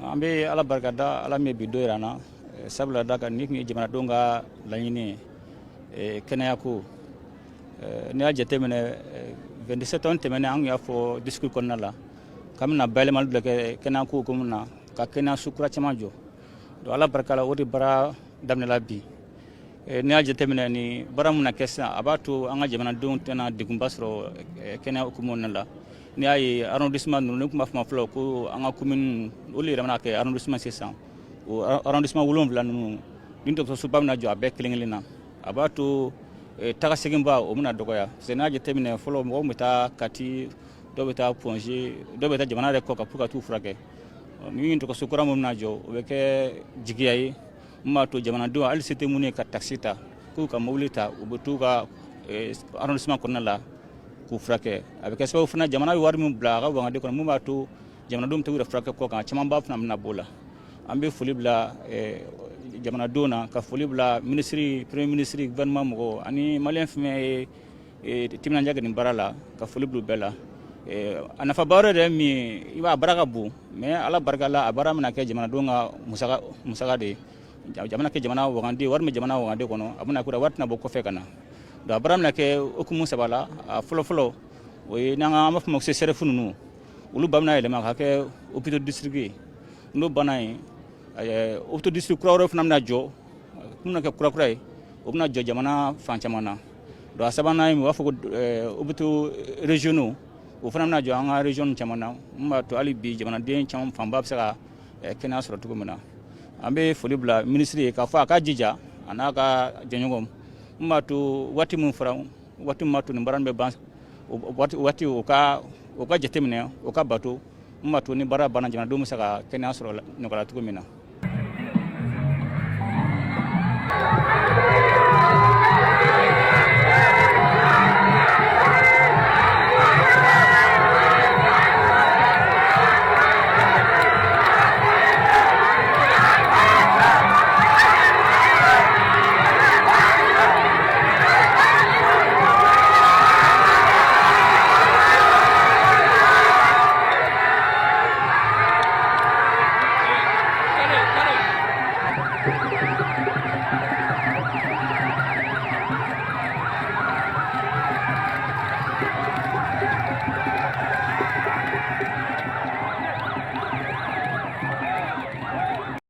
An bɛ Ala barika da, Ala min ye bi don jira an na, sabula da kan ni tun ye jamanadenw ka laɲini ye, kɛnɛya ko. N'i y'a jateminɛ, 27 ans tɛmɛnen, an tun y'a fɔ discours kɔnɔna la k'an bɛna bayɛlɛmali dɔ kɛ kɛnɛya ko hukumu na, ka kɛnɛyaso kura caman jɔ. Donc Ala barika la, o de baara daminɛla bi. N'i y'a jateminɛ, ni baara min na kɛ sisan, a b'a to an ka jamanadenw tɛna degunba sɔrɔ kɛnɛya hukumu kɔnɔna la. N'i y'a ye, arrondissement ninnu, ne tun b'a fɔ ma fɔlɔ ko an ka commune, olu yɛrɛ bɛna kɛ arrondissement sisan. O arrondissement wolonwula ninnu ni dɔgɔtɔrɔsoba bɛna jɔ a bɛɛ kelen kelen na, a b'a to taga seginba o bɛna dɔgɔya, parce que n'i y'a jateminɛ, fɔlɔ mɔgɔw bɛ taa Kati, dɔw bɛ taa Point G, dɔw bɛ taa jamana yɛrɛ kɔ kan pour ka t'u furakɛ. Ni dɔgɔtɔrɔso kura min bɛna jɔ, o bɛ kɛ jigiya ye min b'a to jamanadenw, hali se tɛ minnu ye ka taxi ta k'u ka mobili ta, u bɛ t'u ka arrondissement kɔnɔna la k'u furakɛ. A bɛ kɛ sababu fana, jamana bɛ wari min bila a ka wagande kɔnɔ, min b'a to jamanadenw bɛ t'u yɛrɛ furakɛ kɔ kan, camanba fana bɛna b'o la. An bɛ foli bila jamanadenw na, ka foli bila minisiri, premier ministre, gouvernement mɔgɔw ani malien fɛn fɛn ye timinandiya kɛ nin baara la, ka foli bila u bɛɛ la. A nafaba wɛrɛ de ye min ye, i b'a baara ka bon, mais Ala barika la, a baara bɛna kɛ jamanadenw ka musaka de ye. Jamana kɛ jamana wagande wari min jamana wagande kɔnɔ, a bɛna kɛ wari tɛna bɔ kɔfɛ ka na. Donc a baara bɛna kɛ hukumu saba la. A fɔlɔ fɔlɔ, o ye n'an ka an b'a fɔ ma ko CSRéf ninnu, olu ba bɛna yɛlɛma ka kɛ hôpitaux district ye. N'o banna yen, hôpitaux district kura wɛrɛ fana bɛna jɔ, mun bɛna kɛ kura kura ye, o bɛna jɔ jamana fan caman na. Donc a sabanan ye, u b'a fɔ ko hôpitaux régionaux, o fana bɛna jɔ an ka région caman na, mun b'a to hali bi jamanaden caman fanba bɛ se ka kɛnɛya sɔrɔ cogo min na. An bɛ foli bila minisiri ye k'a fɔ a ka jija, a n'a ka jɛɲɔgɔnw, mun b'a to waati min fɔra, waati min b'a to nin baara bɛ ban waati, o ka jateminɛ, o ka bato, mun b'a to ni baara banna, jamanadenw bɛ se ka kɛnɛya sɔrɔ nɔgɔya la cogo min na.